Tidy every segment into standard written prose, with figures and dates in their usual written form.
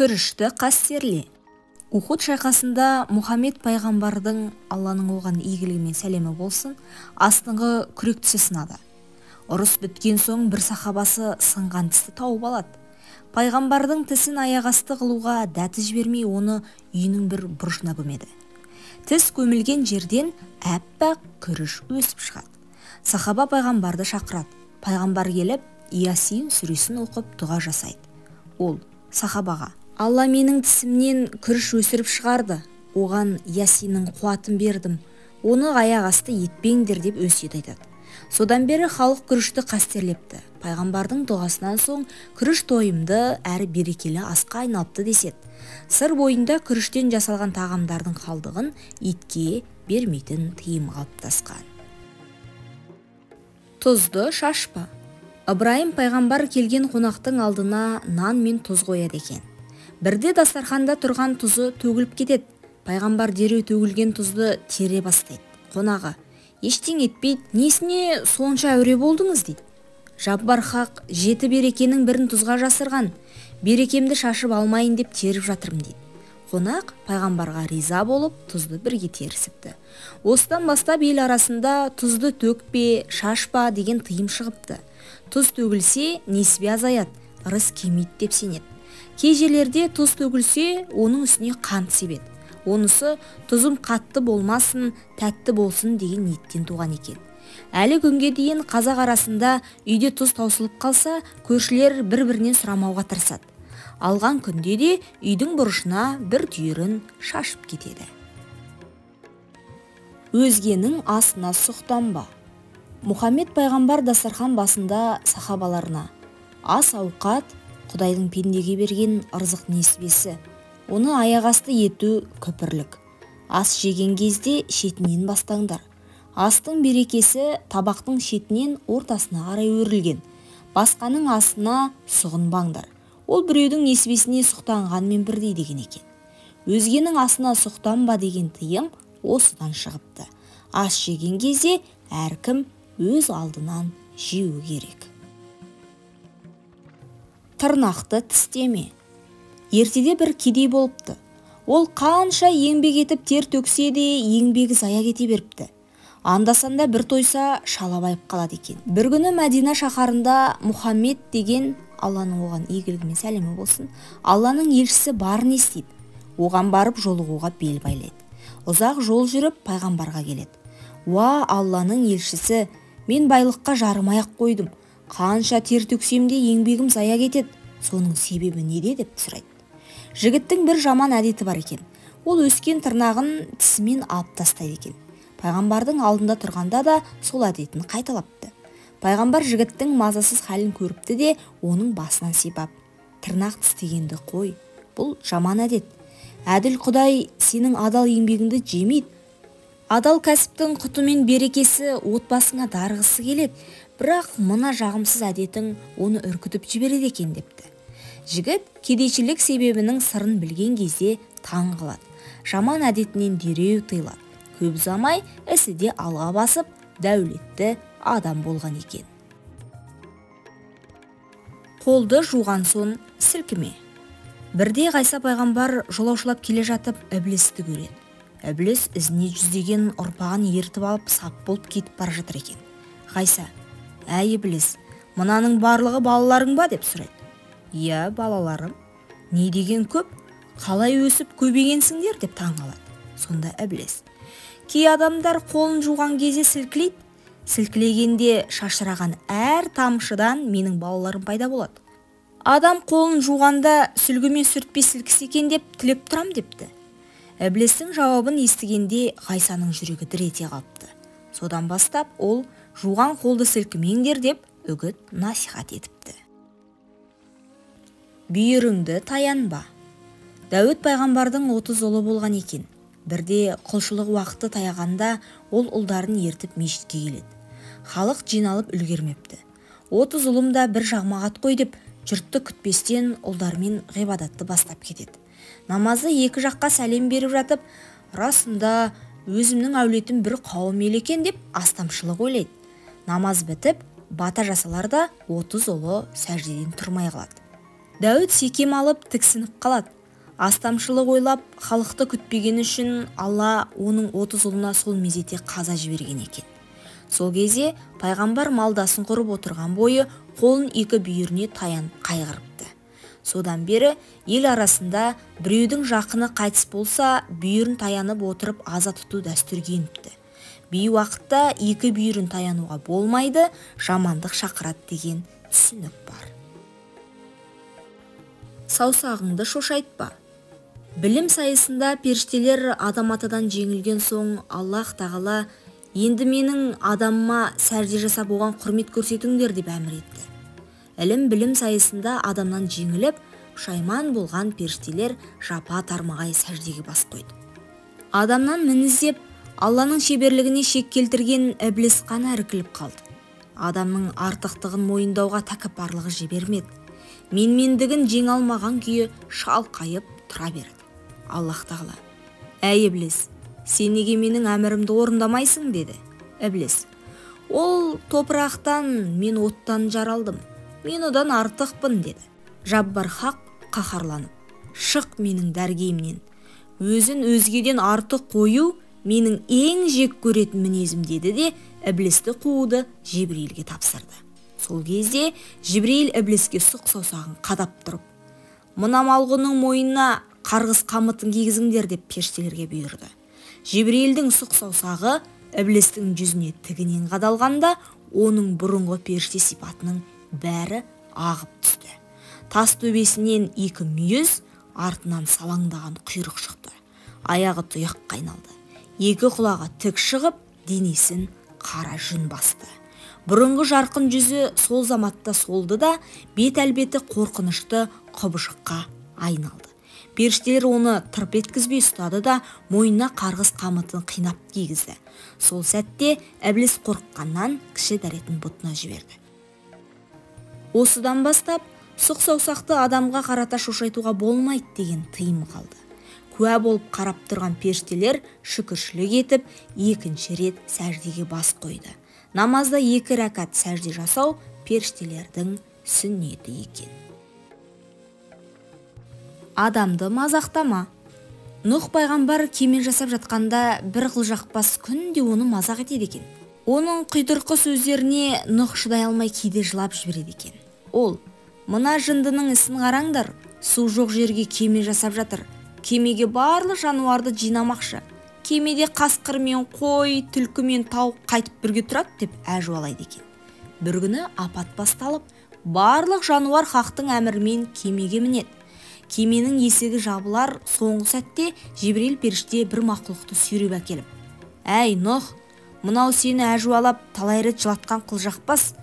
Күрішті қастерле. Ухуд шайқасында Мұхаммед пайғамбардың, Алланың оған игілігі мен сәлемі болсын, астыңғы күрек тісі сынады. Ұрыс біткен соң бір сахабасы сынған тісті тауып алады. Пайғамбардың тісін аяғасты қылуға дәті жібермей, оны үйінің бір бұрышына көмеді. Тіс көмілген жерден әппақ күріш өсіп шығады. Сахаба пайғамбарды шақырады. Пайғамбар келіп, Ясин сүресін оқып дұға жасайды. Ол сахабаға: Алла менің тісімнен күріш өсіріп шығарды, оған Ясиннің қуатын бердім, оны аяқ асты етпеңдер деп өсиет айтады. Содан бері халық күрішті қастерлепті. Пайғамбардың дұғасынан соң күріш тойымды әрі берекелі асқа айналыпты деседі. Сыр бойында күріштен жасалған тағамдардың қалдығын итке бермейтін тыйым қалыптасқан. Тұзды шашпа. Ыбырайым пайғамбар келген қонақтың алдына нан мен тұз қояды екен. Бірде дастарханда тұрған тұзы төгіліп кетеді. Пайғамбар дереу төгілген тұзды тере бастайды. Қонағы: ештеңе етпейді, несіне сонша әуре болдыңыз дейді. Жаббар хақ жеті берекенің бірін тұзға жасырған, берекемді шашып алмайын деп теріп жатырмын дейді. Қонақ пайғамбарға риза болып, тұзды бірге терісіпті. Осыдан бастап ел арасында тұзды төкпе, шашпа деген тыйым шығыпты. Тұз төгілсе, несібе азаяды, ырыс кемиді деп сенеді. Кей жерлерде тұз төгілсе, оның үстіне қант себеді. Онысы тұзым қатты болмасын, тәтті болсын деген ниеттен туған екен. Әлі күнге дейін қазақ арасында үйде тұз таусылып қалса, көршілер бір-бірінен сұрамауға тырысады. Алған күнде де үйдің бұрышына бір түйірін шашып кетеді. Өзгенің асына сұқтанба. Мұхаммед пайғамбар дастархан басында сахабаларына: ас ауқат Құдайдың пендеге берген ырзық несібесі, оны аяғасты ету күпірлік. Ас жеген кезде шетінен бастаңдар. Астың берекесі табақтың шетінен ортасына қарай өрілген. Басқаның асына сұғынбаңдар. Ол біреудің несібесіне сұқтанғанмен бірдей деген екен. Өзгенің асына сұқтанба деген тыйым осыдан шығыпты. Ас жеген кезде әркім өз алдынан жеуі керек. Тырнақты тістеме. Ертеде бір кедей болыпты. Ол қанша еңбек етіп тер төксе де еңбегі зая кете беріпті. Анда-санда бір тойса шалабайып қалады екен. Бір күні Мәдина шаһарында Мұхаммед деген, Алланың оған игілігі мен сәлемі болсын, Алланың елшісі барын естиді. Оған барып жолығуға бел байлайды. Ұзақ жол жүріп пайғамбарға келеді. Уа, Алланың елшісі, мен байлыққа жарымай-ақ қойдым. Қанша тер төксем де еңбегім зая кетеді. Соның себебі неде деп сұрайды. Жігіттің бір жаман әдеті бар екен. Ол өскен тырнағын тісімен алып тастайды екен. Пайғамбардың алдында тұрғанда да сол әдетін қайталапты. Пайғамбар жігіттің мазасыз халін көріпті де оның басынан сипап: тырнақ тістегенді қой, бұл жаман әдет. Әділ Құдай сенің адал еңбегіңді жемейді. Адал кәсіптің құты мен берекесі отбасыңа дарығысы келеді, бірақ мына жағымсыз әдетің оны үркітіп жібереді екен депті. Жігіт кедейшілік себебінің сырын білген кезде таң қалады. Жаман әдетінен дереу тыйылады. Көп ұзамай ісі де алға басып, дәулетті адам болған екен. Қолды жуған соң сілкіме. Бірде Ғайса пайғамбар жолаушылап келе жатып Іблісті көреді. Ібліс ізіне жүздеген ұрпағын ертіп алып сап болып кетіп бара жатыр екен. Ғайса: әй Ібліс, мынаның барлығы балаларың ба деп сұрайды. Иә, балаларым. Не деген көп, қалай өсіп көбейгенсіңдер деп таң қалады. Сонда Ібліс: кей адамдар қолын жуған кезде сілкілейді. Сілкілегенде шашыраған әр тамшыдан менің балаларым пайда болады. Адам қолын жуғанда сүлгімен сүртпей сілкісе екен деп тілеп тұрам депті. Іблістің жауабын естігенде Ғайсаның жүрегі дір ете қалыпты. Содан бастап ол жуған қолды сілкімеңдер деп үгіт насихат етіпті. Бүйіріңді таянба. Дәуіт пайғамбардың 30 ұлы болған екен. Бірде құлшылық уақыты таяғанда ол ұлдарын ертіп мешітке келеді. Халық жиналып үлгермепті. 30 ұлым да бір жағмағат қой деп жұртты күтпестен ұлдармен ғибадатты бастап кетеді. Намазды екі жаққа сәлем беріп жатып, расында өзімнің әулетім бір қауым ел екен деп астамшылық ойлайды. Намаз бітіп, бата жасаларда 30 ұлы сәждеден тұрмай қалады. Дәуіт секем алып тіксініп қалады. Астамшылық ойлап, халықты күтпегені үшін Алла оның 30 ұлына сол мезетте қаза жіберген екен. Сол кезде пайғамбар малдасын құрып отырған бойы қолын екі бүйіріне таянып қайғырыпты. Содан бері ел арасында біреудің жақыны қайтыс болса, бүйірін таянып отырып аза тұту дәстүрге еніпті. Бейуақытта екі бүйірін таянуға болмайды, жамандық шақырады деген түсінік бар. Саусағыңды шошайтпа. Білім сайысында періштелер Адам атадан жеңілген соң Аллах тағала енді менің адамыма сәжде жасап оған құрмет көрсетіңдер деп әмір етті. Ілім білім сайысында адамнан жеңіліп, пұшайман болған періштелер жапа тармағай сәждеге бас қойды. Адамнан мін іздеп, Алланың шеберлігіне шек келтірген Іблис қана іркіліп қалды. Адамның артықтығын мойындауға тәкаппарлығы жібермеді. Менмендігін жеңе алмаған күйі шалқайып тұра берді. Аллах тағала: "Әй Іблис, сен неге менің әмірімді орындамайсың?" деді. Іблис: "Ол топырақтан, мен оттан жаралдым. Мен одан артықпын" деді. Жаббар хақ қаһарланып: "Шық менің дәргейімнен. Өзін өзгеден артық қою менің ең жек көретін мінезім" деді де Іблисті қууды Жебірейілге тапсырды. Сол кезде Жібірейіл Іблиске сұқ саусағын қадап тұрып, "Мына малғұнның мойнына қарғыс қамытын кигізіңдер" деп періштелерге бұйырды. Жебірейілдің сұқ саусағы Іблистің жүзіне тігінен қадалғанда, оның бұрынғы періште сипатының бәрі ағып түсті. Тас төбесінен екі мүйіз, артынан салаңдаған құйрық шықты. Аяғы тұяққа айналды. Екі құлағы тік шығып, денесін қара жүн басты. Бұрынғы жарқын жүзі сол заматта солды да, бет әлбеті қорқынышты құбыжыққа айналды. Періштелер оны тырп еткізбей ұстады да, мойнына қарғыс қамытын қинап кигізді. Сол сәтте Іблис қорыққаннан кіші дәретін бұтына жіберді. Осыдан бастап сұқ саусақты адамға қарата шошайтуға болмайды деген тыйым қалды. Куә болып қарап тұрған періштелер шүкіршілік етіп, екінші рет сәждеге бас қойды. Намазда 2 рәкат сәжде жасау періштелердің сүннеті екен. Адамды мазақтама. Нұх пайғамбар кеме жасап жатқанда бір қылжақбас күнде оны мазақ етеді екен. Оның құйдырқы сөздеріне Нұх шыдай алмай кейде жылап жібереді екен. Ол: "Мына жындының ісін қараңдар, су жоқ жерге кеме жасап жатыр. Кемеге барлық жануарды жинамақшы. Кемеде қасқыр мен қой, түлкі мен тауық қайтып бірге тұрады" деп әжуалайды екен. Бір күні апат басталып, барлық жануар хақтың әмірімен кемеге мінеді. Кеменің есігі жабылар соңғы сәтте Жебірейіл періште бір мақұлықты сүйреп әкеліп: "Әй Нұх, мынау сені әжуалап талай рет жылатқан қылжақбас,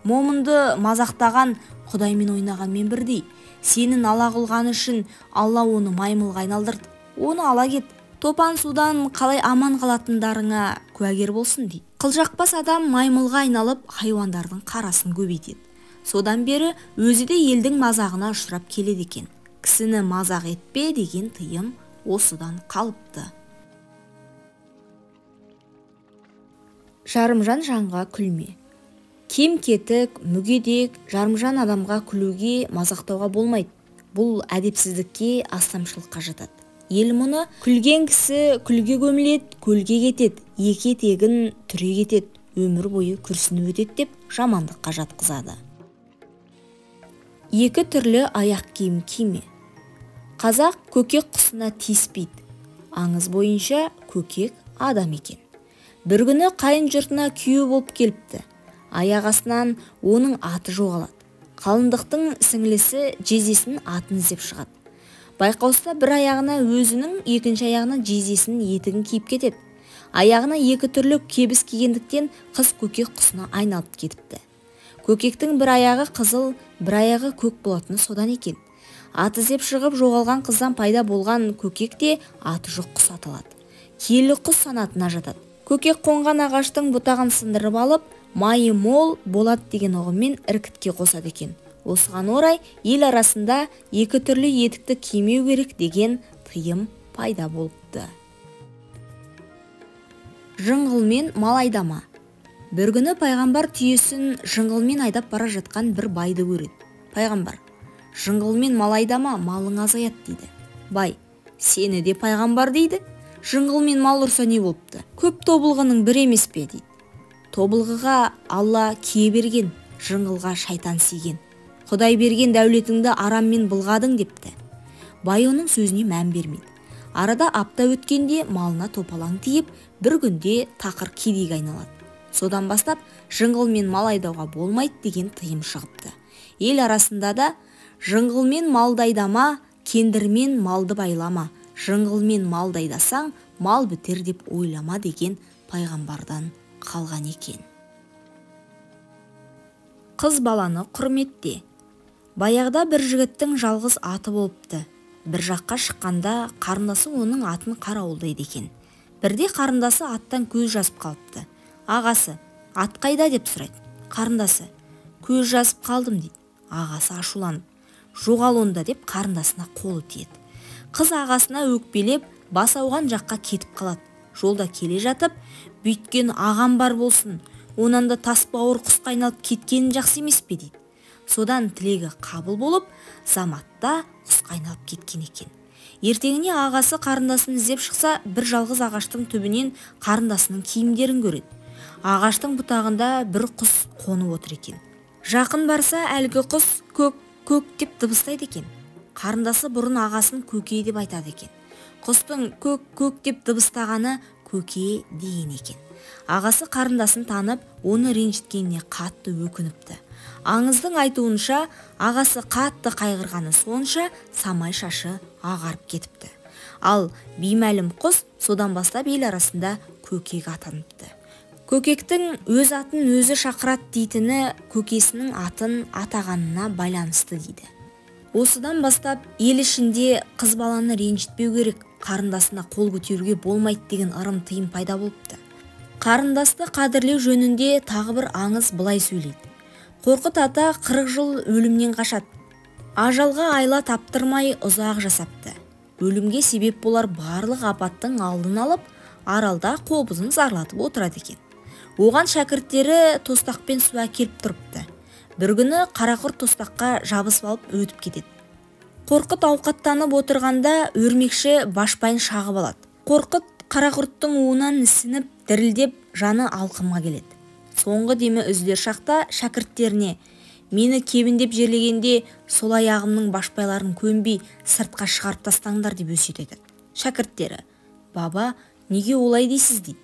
момынды мазақтаған Құдаймен ойнағанмен бірдей. Сені нала қылғаны үшін Алла оны маймылға айналдырды. Оны ала кет, топан судан қалай аман қалатындарыңа куәгер болсын" дейді. Қылжақбас адам маймылға айналып, хайуандардың қарасын көбейтеді. Содан бері өзі де елдің мазағына ұшырап келеді екен. Кісіні мазақ етпе деген тыйым осыдан қалыпты. Жарымжан жанға күлме. Кем кетік, мүгедек, жарымжан адамға күлуге, мазақтауға болмайды. Бұл әдепсіздікке, астамшылыққа жатады. Ел мұны күлген кісі күлге көміледі, көлге кетеді, екі етегін түре кетеді, өмір бойы күрсініп өтеді деп жамандыққа жатқызады. Екі түрлі аяқ киім киме. Қазақ көкек құсына тиіспейді. Аңыз бойынша көкек адам екен. Бір күні қайын жұртына күйеу болып келіпті. Аяқ астынан оның аты жоғалады. Қалындықтың сіңлісі жездесінің атын іздеп шығады. Байқауста бір аяғына өзінің, екінші аяғына жездесінің етігін киіп кетеді. Аяғына екі түрлі кебіс кигендіктен қыз көкек құсына айналып кетіпті. Көкектің бір аяғы қызыл, бір аяғы көк болатыны содан екен. Аты іздеп шығып жоғалған қыздан пайда болған көкек те аты жоқ құс аталады. Киелі құс санатына жатады. Көкек қонған ағаштың бұтағын сындырып алып, майы мол болады деген ұғыммен іркітке қосады екен. Осыған орай ел арасында екі түрлі етікті кимеу керек деген тыйым пайда болыпты. Жыңғылмен мал айдама. Бір күні пайғамбар түйесін жыңғылмен айдап бара жатқан бір байды көреді. Пайғамбар: Жыңғылмен мал айдама, малың азаяды дейді. Бай, сені де пайғамбар дейді. Жыңғылмен мал ұрса не болыпты? Көп тобылғының бірі емес пе дейді. Тобылғыға Алла кие берген, жыңғылға шайтан сиген. Құдай берген дәулетіңді араммен былғадың депті. Бай оның сөзіне мән бермейді. Арада апта өткенде малына топалаң тиіп, бір күнде тақыр кедейге айналады. Содан бастап жыңғылмен мал айдауға болмайды деген тыйым шығыпты. Ел арасында да жыңғылмен малды айдама, кендірмен малды байлама, жыңғылмен малды айдасаң, мал бітер деп ойлама деген пайғамбардан қалған екен. Қыз баланы құрметте. Баяғыда бір жігіттің жалғыз аты болыпты. Бір жаққа шыққанда қарындасы оның атын қарауылдайды екен. Бірде қарындасы аттан көз жазып қалыпты. Ағасы, ат қайда деп сұрайды. Қарындасы, көз жазып қалдым дейді. Ағасы ашуланып, жоғал онда деп қарындасына қолы тиеді. Қыз ағасына өкпелеп, бас ауған жаққа кетіп қалады. Жолда келе жатып, бүйткен ағам бар болсын, онан да тас бауыр құсқа айналып кеткенін жақсы емес пе дейді. Содан тілегі қабыл болып, заматта құсқа айналып кеткен екен. Ертеңіне ағасы қарындасын іздеп шықса, бір жалғыз ағаштың түбінен қарындасының киімдерін көреді. Ағаштың бұтағында бір құс қонып отыр екен. Жақын барса, әлгі құс көк, көк деп дыбыстайды екен. Қарындасы бұрын ағасын көке деп айтады екен. Құстың көк, көк деп дыбыстағаны көке деген екен. Ағасы қарындасын танып, оны ренжіткеніне қатты өкініпті. Аңыздың айтуынша, ағасы қатты қайғырғаны сонша, самай шашы ағарып кетіпті. Ал беймәлім құс содан бастап ел арасында көкек атаныпты. Көкектің өз атын өзі шақырады дейтіні көкесінің атын атағанына байланысты дейді. Осыдан бастап ел ішінде қыз баланы ренжітпеу керек, қарындасына қол көтеруге болмайды деген ырым тыйым пайда болыпты. Қарындасты қадірлеу жөнінде тағы бір аңыз былай сөйлейді. Қорқыт ата 40 жыл өлімнен қашады. Ажалға айла таптырмай ұзақ жасапты. Өлімге себеп болар барлық апаттың алдын алып, аралда қобызын зарлатып отырады екен. Оған шәкірттері тостақпен су әкеліп тұрыпты. Бір күні қарақұрт тостаққа жабысып алып өтіп кетеді. Қорқыт ауқаттанып отырғанда өрмекші башпайын шағып алады. Қорқыт қарақұрттың уынан ісініп, дірілдеп, жаны алқымға келеді. Соңғы демі үзілер шақта шәкірттеріне мені кебіндеп жерлегенде сол аяғымның башпайларын көнбей сыртқа шығарып тастаңдар деп өсиет айтады. Шәкірттері, баба, неге олай дейсіз дейді.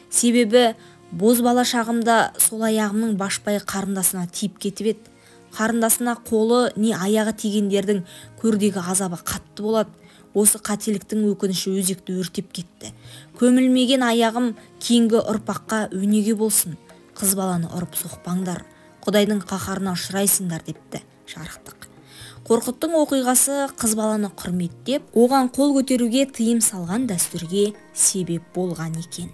Себебі бозбала шағымда сол аяғымның башпайы қарындасына тиіп кетіп еді. Қарындасына қолы не аяғы тигендердің көрдегі азабы қатты болады. Осы қателіктің өкініші өзекті өртеп кетті. Көмілмеген аяғым кейінгі ұрпаққа өнеге болсын. Қыз баланы ұрып соқпаңдар, Құдайдың қаһарына ұшырайсыңдар депті жарықтық. Қорқыттың оқиғасы қыз баланы құрметтеп, оған қол көтеруге тыйым салған дәстүрге себеп болған екен.